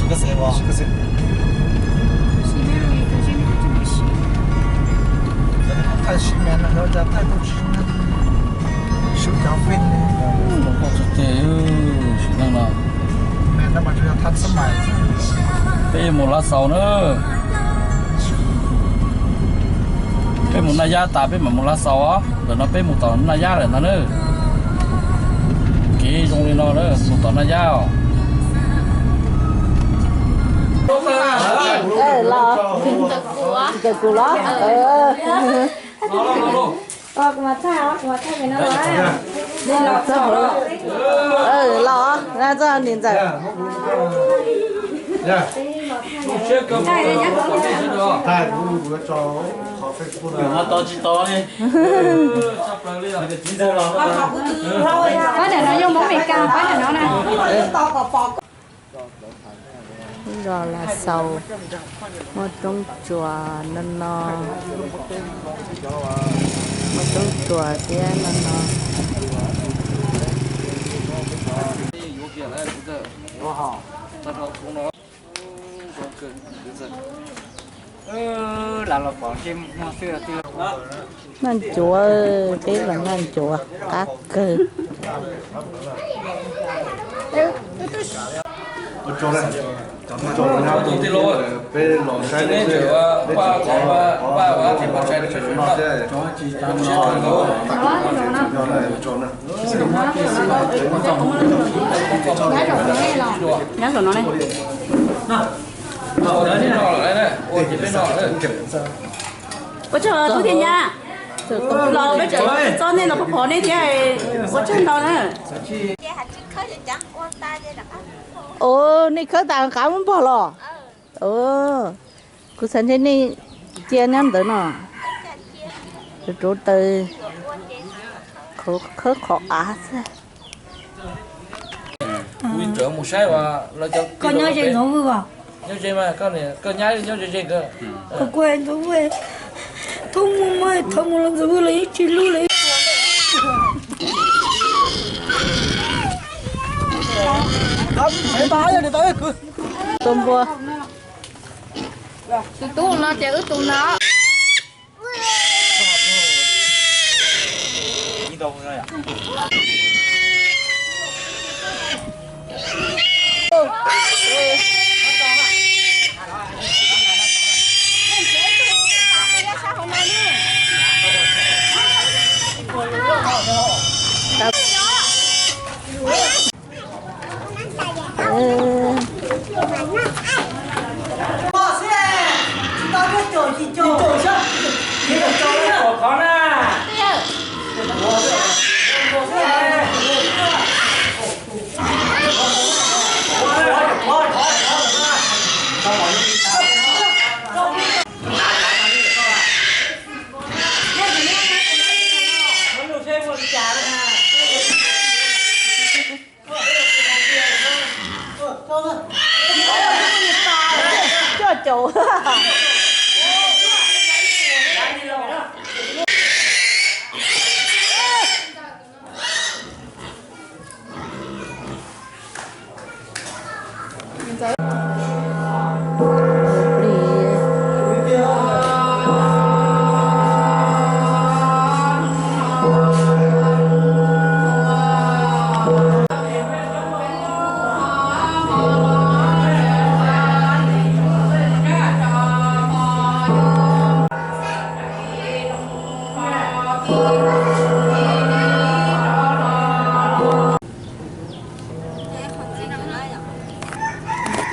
Koj xav ua? Koj xav? Cov nej kuj thaij sib me no, cov thaij kuj tsis sib cov fij li. Sim neej no, peb mus Lav Xaus na. Peb mus Naj Yab tas peb mam mus Lav Xaus os. Ntawm no peb mus tom Naj Yab lawm ntag na. Kev zoo li no na, mus tom Naj Yab os. Los, ntawm kuv los. Los, txog nim ntxawm. Pab ntawm no yog Hmoob Mes Kas, pab ntawm no na. Lub zos Lav Xaus, muaj roob tsuas no no, muaj roob tsuas thiab no no. Naj ncuav, peb los naj ncuav qab kawg. Nyob zaum no ne. Ua tsaug tub thiab nyab, los peb tseem txob nej los pov pov nej thiab, ua tsaug ntau na. Ua nej khawb tas qab muab npog los. Kuv xav ntshe nej cia nyob ntawd no. Rauv taws, khawb qhov av xwb. Koj nyob ze ntxoov vwj os. Koj nyob ze ntxoov vwj, thoob mus mas thoob mus los ntxoov vwj los yeej tsis hlub li. Tus npua. Tus tub no ces wb tus no. Coj caum.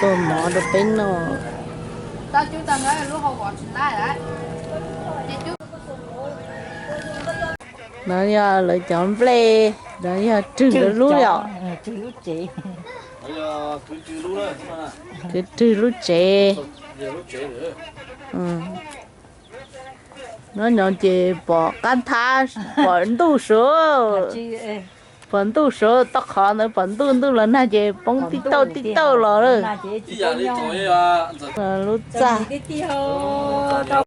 Tua mov rau peb noj. No yog lawv cov nplej, no yog rwg lawv lub yom. Kwv rwg lub tsev. Nyob no ces pom qab thab, pom ntuj suav. Pom ntuj sawv tau qhov ntawd, pom ntuj ntuj los nag ces poob tib tauj tib tauj los lawm. Lub txaj, lub qhov cub.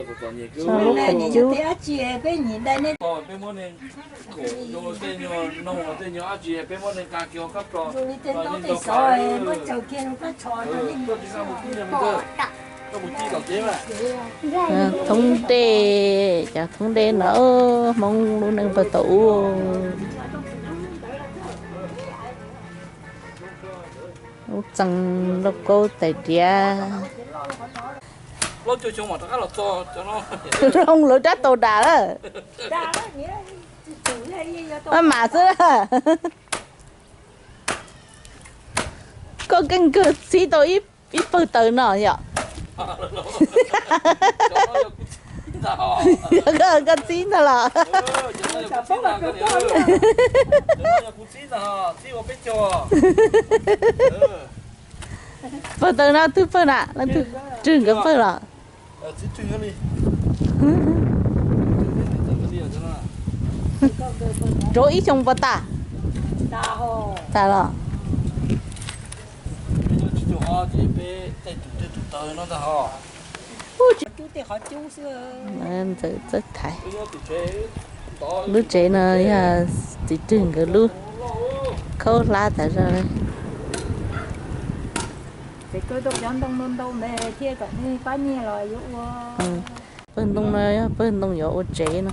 Thoob dej, cov thoob dej no Hmoob lub neej pag tau ub. Ub txeeg lauj kaub tais diav. Zoo lawv rab tau das lawm. Maj mam xwb. Koj keej kawg txhib tau ib pawg taws no yom. Koj txhib ntag los. Pawg taws no twg pawg na, leej twg rwg nkawd pawg los? Rau ib xyoo puas tas? Tas los. Ntxawm txawj thaiv. Lub tsev no yog txiv rwg nkawd lub, khaub hlab tas zog. Pawg ntoo no yog pawg ntoo yuav ua tsev no.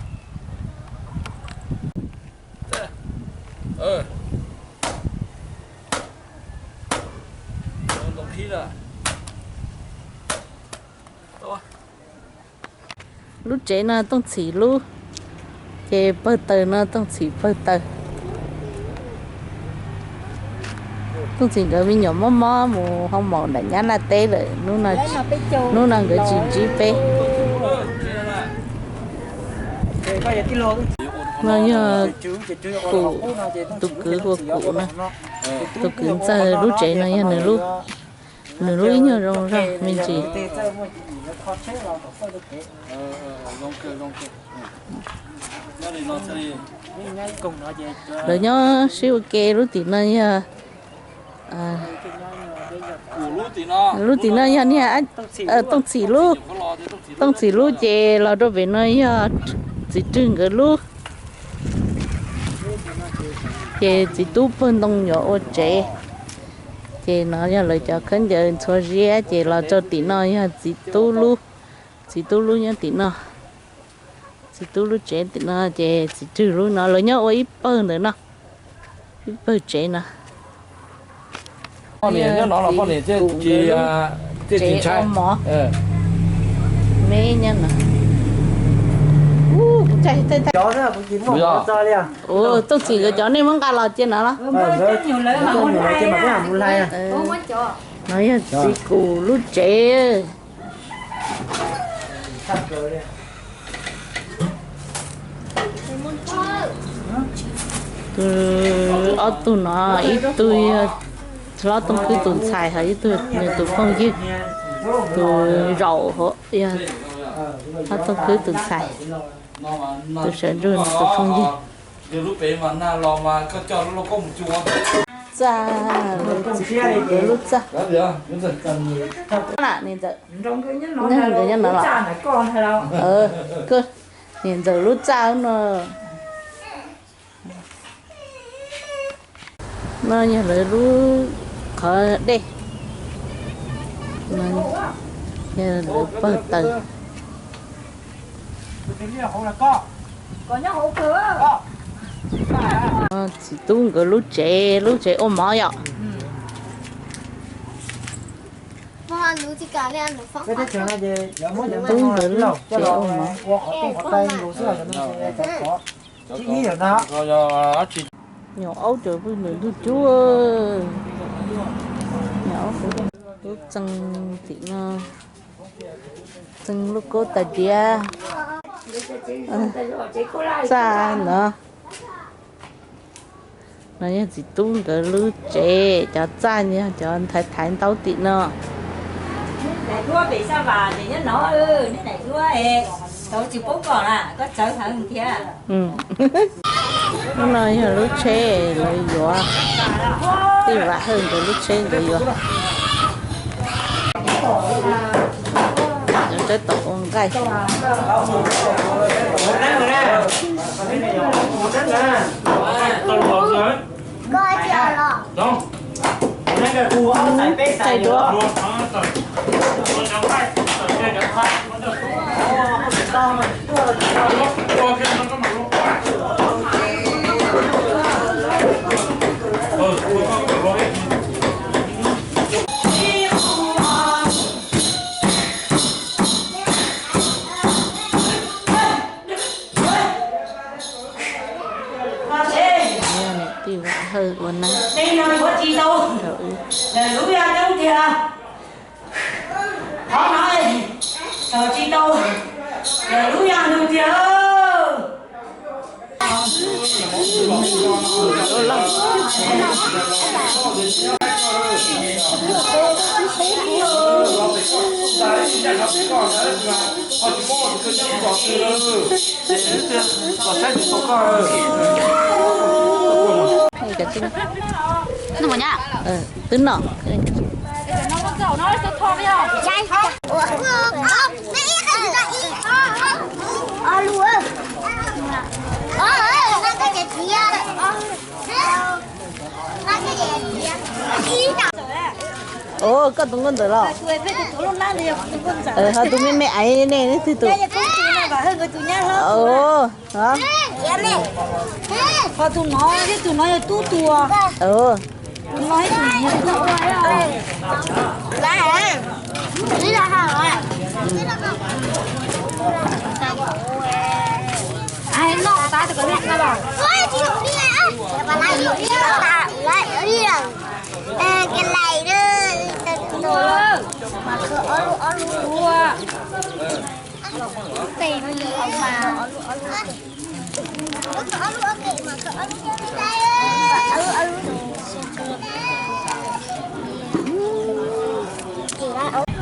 Lub tsev no Tooj Txhim lub, ces pawg taws no Tooj Txhim pawg taws. Tooj Txhim nkawd me nyuam mob mob mus hoo maum nram nyab laj teb lawm, hnub no nkawd tsis ntsib peb. No yog tus kwv ua kum no, tus kwv ntxawg lub tsev no yog nws lub, nws lub ib nyuag zoo zog me ntsis. Lawv nyob sib ua ke, lub tim no yog, lub tim no yog niag Tooj Txhim lub, Tooj Txhim lub ces los rau pem no yog txiv rwg nkawd lub. Ces txiv tub pawg ntoo yuav ua tsev. Ces no yog lawv cov khaub ncaws ntxhua ziab, ces los rau tim no yog txiv tub lub, txiv tub lub nyob tim no. Txiv tub lub tsev tim no, ces txiv rwg lub no lawv nyob ua ib pawg ntawm no, ib pawg tsev no. Poj niam nyob no los poj niam thiaj tsis, thiaj tsis ntshai. Me nyob no. Tooj Txhim nkawd cov nej muab nqa los cia no los? No yog txiv kum lub tsev. Ob tug no, ib tug yog hlob Tooj Khwb tus ntxhais, ho ib tug nws tus phooj ywg, tus zaum hov yog hlob Tooj Khwb tus ntxhais, tus sawv ntsug tus phooj ywg. Txaj, lawv txiv kum nkawd lub txaj. Niam ntxawm, nkawd nyob no los? Niam ntxawm lub txaj no. No yog lawv lub qhov dej, yog lawv pawg taws. Txiv tub nkawd lub tsev, lub tsev ua mov yom. Txiv tub nkawd lub tsev ua mov. Nyuam aub cov pwg ntawm ntug cub. Nyuam aub, lub txee tim no, txee lub kaub tais diav. Txaj no. No yog txiv tub nkawd lub tsev, cov txaj yog cov nthaiv thaiv ntaub tim no. Lub no yog lub tsheb lawv yuav, tij Vam Hawj nkawd lub tsheb nkawd yuav. Lawv tab tom ua nqaij. Nqaij duab. Niam tij Vam Hawj ua neeb rau wb. Twb no. Ua koj tus nkauj ntxawm los? Ho tus me me aiv ne, neb twg tus? Ho tus no, tus no yog tub tus. Tus no ib tus no yog tub tus.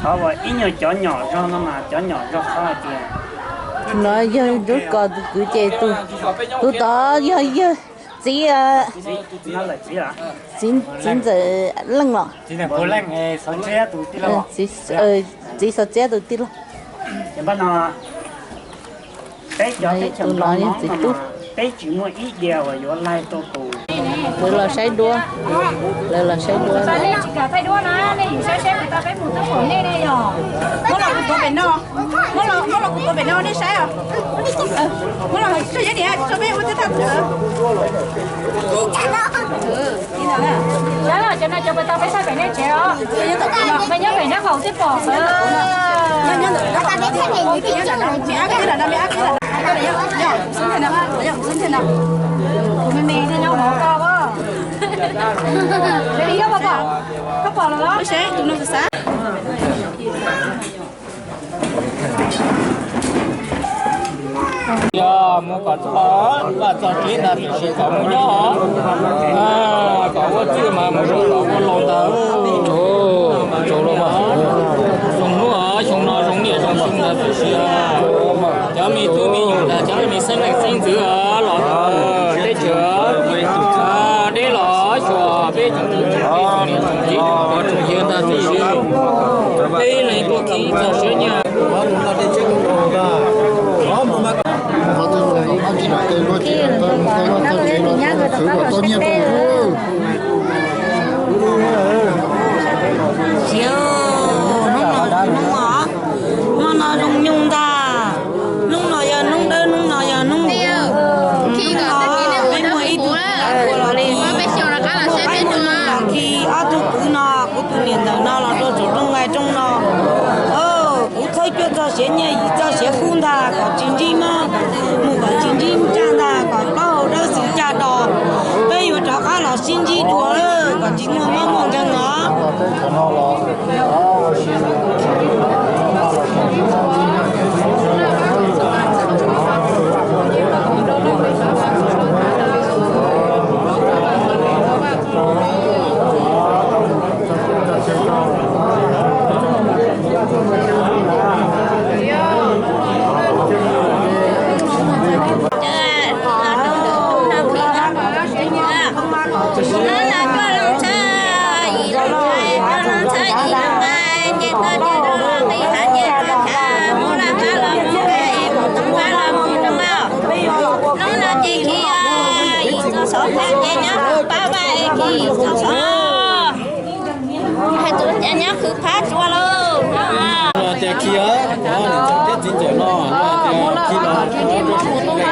Qhov uas ib nyuag cov nyom zog no mas cov nyom zog qhov hais tias, no yog lub ko tus kwv ces tus, tus tod yog yawg txiv, txiv ntxawm Leej los? Txiv Xov Txiab tus tij laug. Peb cov teb chaws Nplog no peb tsis muaj ib diav uas yuav laig tau tus. Lawv los saib duab, lawv los saib duab. Muab los kuv tuav pem no, muab los kuv tuav pem no nej saib os. Muab los tso yog niam tso peb ua tib tag tus. Saib los cov no cov puas tau peb saib pem nej tsev os. Mas nyob pem neb qaum twb pom. Kuv me me thiaj nyob hauv koj. Koj pom, koj pom los los. Yog mus kom txog vaj txog tsev ntag tam sim kom mus nyob, kom ua txij mas mus zoo kom ua laus ntag. Zoo hnub, xyoo no zoo niaj zoo xyoo ntag tam sim. Cov me tub me nyuam ntag, cov me xeeb leej xeeb ntxwv los teb chaws deb los xyuas peb tsoom niam tsoom txiv tsoom yawg ntag tam sim. Peb leeg tuaj kis txog siav nyiaj. Siav, hnub no zoo hnub os, hnub no zoo nyoog ntag. Hnub no yog hnub dawb, hnub no yog hnub ntuj. Hnub no peb muaj ib tug txiv los ua los li, muaj ob tug nus los khi, ob tug kwv no, kuv tus niam ntawm no los rau saum rooj nqaij rooj no. Kuv thawb cuab txoj siav nyiaj yim txoj siav kub ntag kom tsis ntsib mob, mus kom tsis ntsib tsaj ntag, kom plaub hau dawb xis caj dos. Peb yuav rov qab los sib ntsib dua lawm kom tsis muaj mob muaj nkeeg os. Hais txog cov nyob khwv phab tsuas lauj. Luag tias khi os, niam ntxawm thiab txiv ntxawm no, luag tias khi los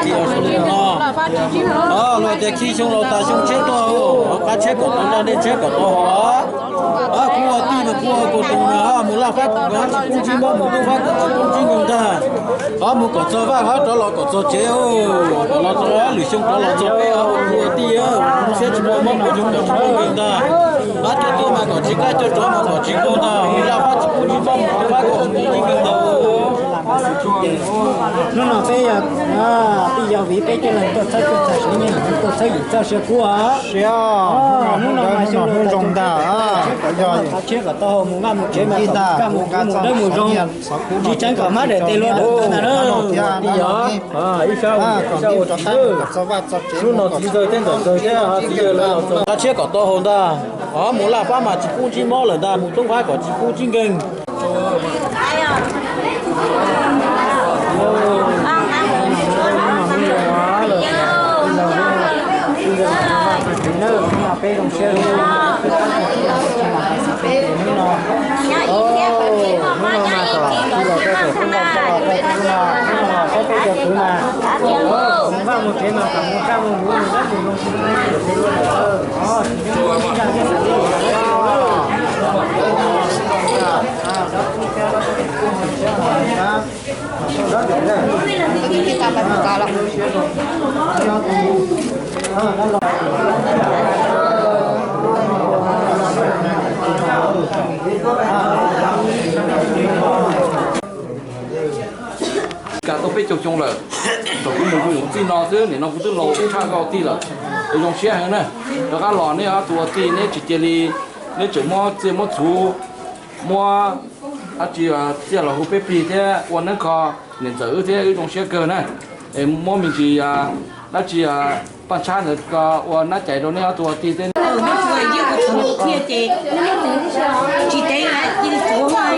khi los xyoo no. Luag tias khi xyoo laus tas xyoo tshiab tuaj, qab tshiab kom tau noj dej tshiab kom tau haus. Kuv ua tij no kuv ua kaus toog no, mus laj fab kuv tsis pub ntsib mob, mus tub fab kom tsis pub ntsib nkeeg ntag. Mus kom txog vaj hab rov los kom txog tsev, kom los txog lwm xyoo rov los txog peb, ua kuv ua tij, siab tsis muaj mob, kuv xyoo kom tsis pub nkeeg ntag. Coj tuaj mas kom tsis qaij, coj rov mas kom tsis nkaug ntag, mus laj fab tsis pub ntsib mob, mus tub fab kom tsis pub ntsib nkeeg ntag. Hnub no peb yog, peb yog vim peb coj leeg tuaj txhawb txhua txhia siab, nyob tuaj txhawb yim txoj sia kub os. Hnub no mas xyoo zoo ntag, qab tshiab kom tau haus, mus nqa mus tsev mas kom kaj mus kuv mus dawb mus zoo, tsis tseev kom hmab daim tes luag dawm ntawd ntag na. Ib yog, ib sab ua ib sab ua tsis, hnub no txiv ntxawg thiab ntxawm ntxawg thiab txiv yawg lawv los txog, qab tshiab kom tau haus ntag. Mus laj fab mas tsis pub ntsib mob lawm ntag, mus tub fab kom tsis pub ntsib nkeeg. Kam tau peb caug xyoo lawm, thaum kuv mus kuv txij no xwb, nim no kuv twb laus tshaj koj tij lawm. Zoo siab heev na, rov qab los neb ob tug ua tij neb tsis cia li, neb tseem muab txiaj muab txhuv, muab dab tsi txiaj los hu peb plig thiab ua neeb kho niam ntxawm wb thiab, wb zoo siab kawg na. Muab me ntsis dab tsi paj tshab ntawd ua nab cais rau neb ob tug ua tij thiab. Tsis tev, cia li tsuav,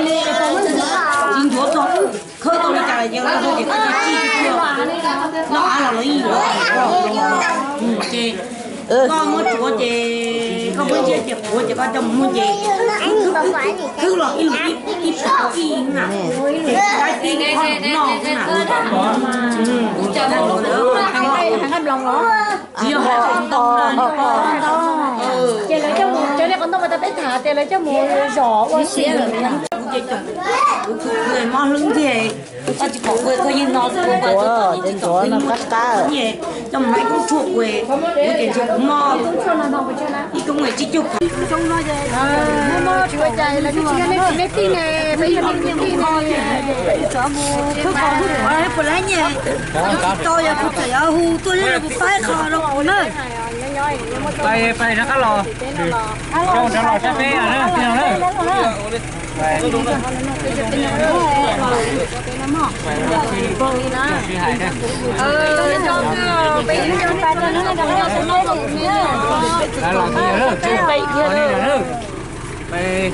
tsis ntxuav txog, khawb tau li cas los yeej los ces koj tsis tsuav, noj av los los yeej yuav. Ces koj muab tsuav ces koj muab ntsiab ces quav ces koj coj mus muag ces khwb los ib lus ib puas ib na, ces kab tib qhob noj xwb na. Tsis yog hais txog ntoo na, ces lawv coj mus, cov li qhov ntoo uas tau peb tham tias lawv coj mus zom ua si. Kuv ces tsoom, kuv khwv khwv mob hlwb ntiag, kuv tsis pom kuv koj yeej no kuv kuv tsis tsom hlwb muaj qab qab, coj mus ib koob tshuaj kuv, kuv ces ntshe kuv mob ib koob tsib caug phav. Puas lab nyem, tsis tau yog kuv tseem yuav hu tuaj ib puas pab qho rau kuv na. Pais rov qab los, rov los saib peb na. Pais,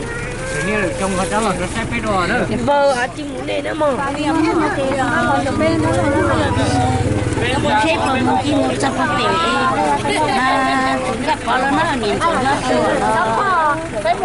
niaj lwm xyoo ho rov los saib peb dua na. Npawg av tsis mus nej na mog. Tsheb pos mus tsis mus txog pog pem, tus nkaj pov los na, niam ntxawm hlob tuag los. Lub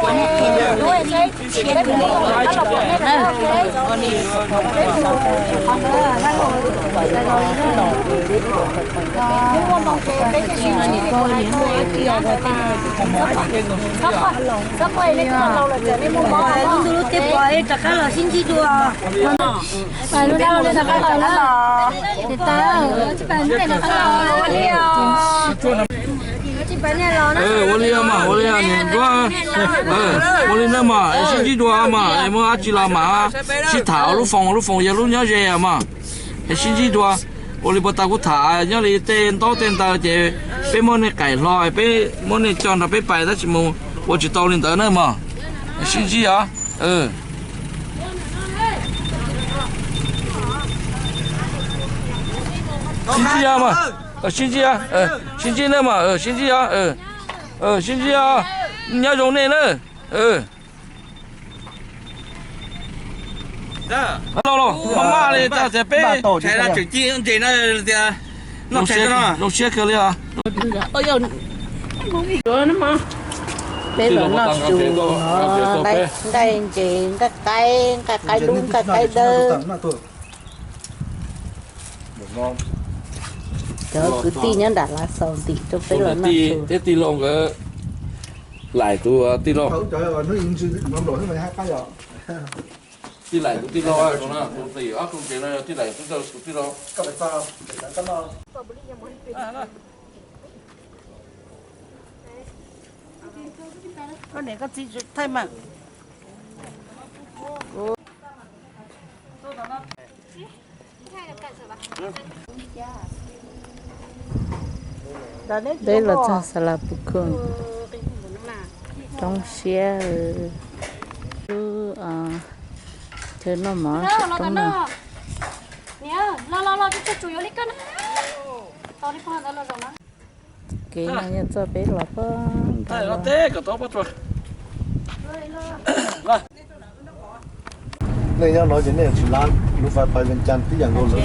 ntuj lub teb pom rov qab los sib ntsib dua. Ua li mas, ua li niam ncuab, ua li na mas, es sib ntsib dua mas, es muaj dab tsi los mas sib tham ua lub foos, lub foos yog lub nyob ze mas, es sib ntsib dua. Ua li puas tau kuv tham nyob li tej ntaub tej ntawv ces peb muab nej qaim hlo, peb muab nej coj nrog peb pais tab sis mus ua tsis tau li ntawd na mog. Sib ntsib os. Sib ntsib os, sib ntsib, sib ntsib na mog, sib ntsib os, sib ntsib os, nyob zoo nej na. Los los, maj maj li tas tias peb zoo siab kawg li os. Peb los noj su no, nqaij ntses, nqaij qaib, nqaij qaib dub, nqaij qaib dawb. Cov kwv tij nyob nram Lav Xaus ntim rau peb los noj su. Thiab tij laug nkawd, Laim tus tij laug. Tij Laim tus tij laug, tus tim ob tug ntses no yog Tij Laim tus tij laug. Koj niam koj txiv thaij mas. Peb los txog Xas Las Pus Khum, roob siab, lub chaw noj mov roob no. Kev no yog txoj peb los puag ntawd. Nej nyob no ces nej tsis lab lub fais pais Vias Cas tib yam nkaus lawm.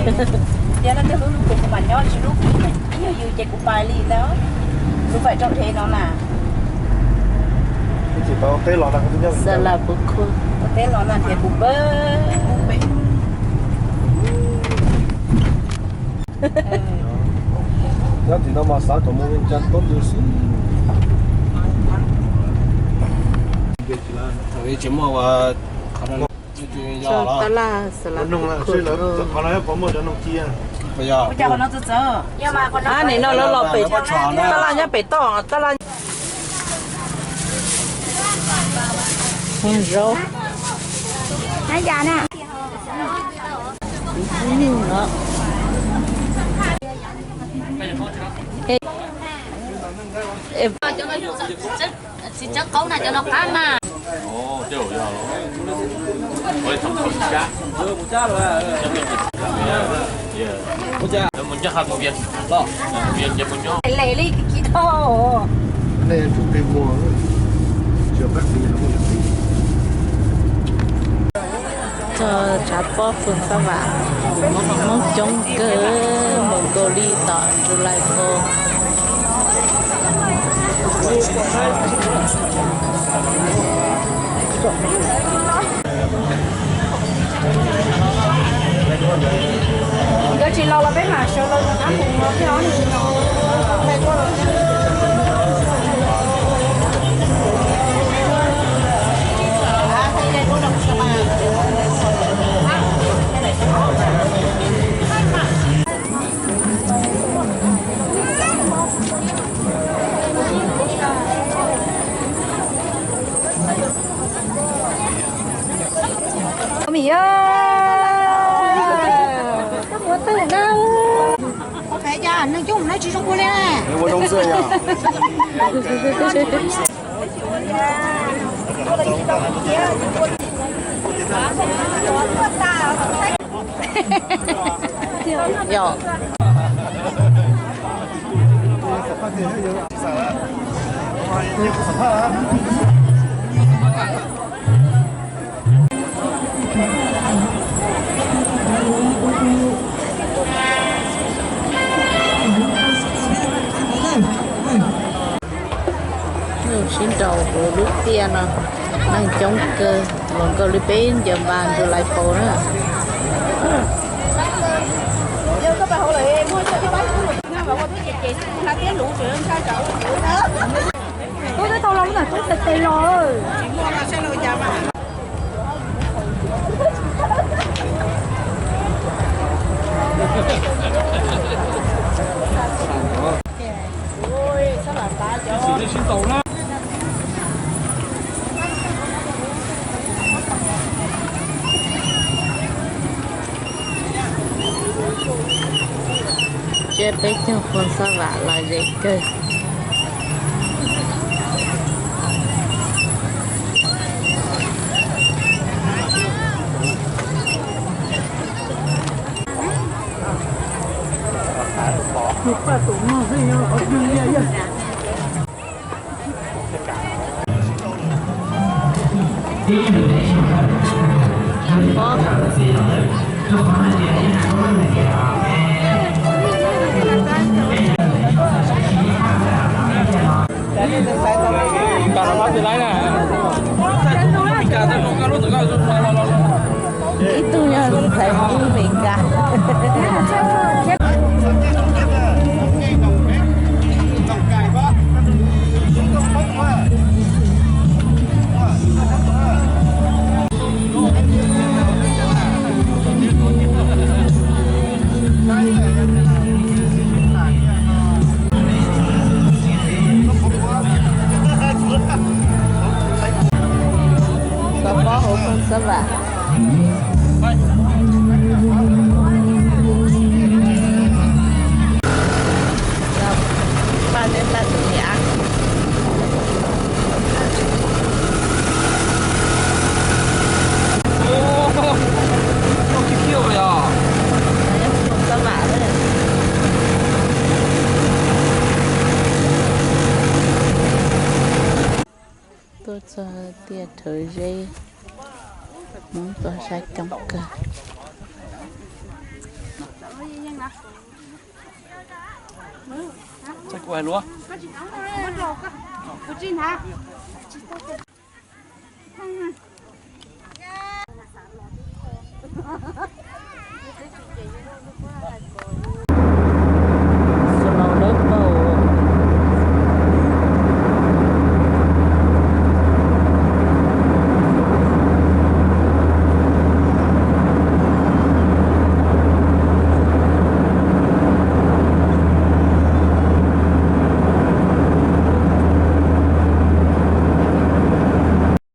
Tias leej twg lub lub kuv kuv mam nyob, tsis lub kuv ib nyuag yws ces kuv pais li ntawd. Lub fais rau dhev no na. Tsis tau teb los no, Xas Las Pus Khum, teb los no ces kuv pab. Nyob tim no mas xav kom mus Vias Cas tub tus xwb. Tsis muaj tab laj Xas Las Pus Khum. Qhov no yog puas muaj cov noog ci? Nim no lawv los pem tab laj nyob pem toj tab laj. Zaub. Txiv tsawb qaub na, cov no qab mas. Lem li kiv thoj. Txog tshav pob Phoos Xab Vam, Hmoob coob kawg, mus nkaus li tom July Four. Nkawd tsis los los peb mam sawv los rov qab mus no, peb ob leeg no. Mì ơi. Koj muab twg na? Ua pem cas neeg coob no tsis zoo ua li. Ua zoo xwb yog. Yog. Sib nraus hauv lub tiaj no, neeg coob kawg, luag nkaus li peb ncaws npas July Four na. Tub twb tau los lub ntawm tub tes tes los. Tsiab peb caug Phoos Xab Vam lom zem kawg. Ib tug yog ntxhais Hmoob Mes Kas. Koj pab hauv Phooj Xab Vam. Paj neb paj tus niam. Phooj Xab Vam. Tuaj txog tiaj rhawv zeb, Hmoob tuaj saib coob kawg.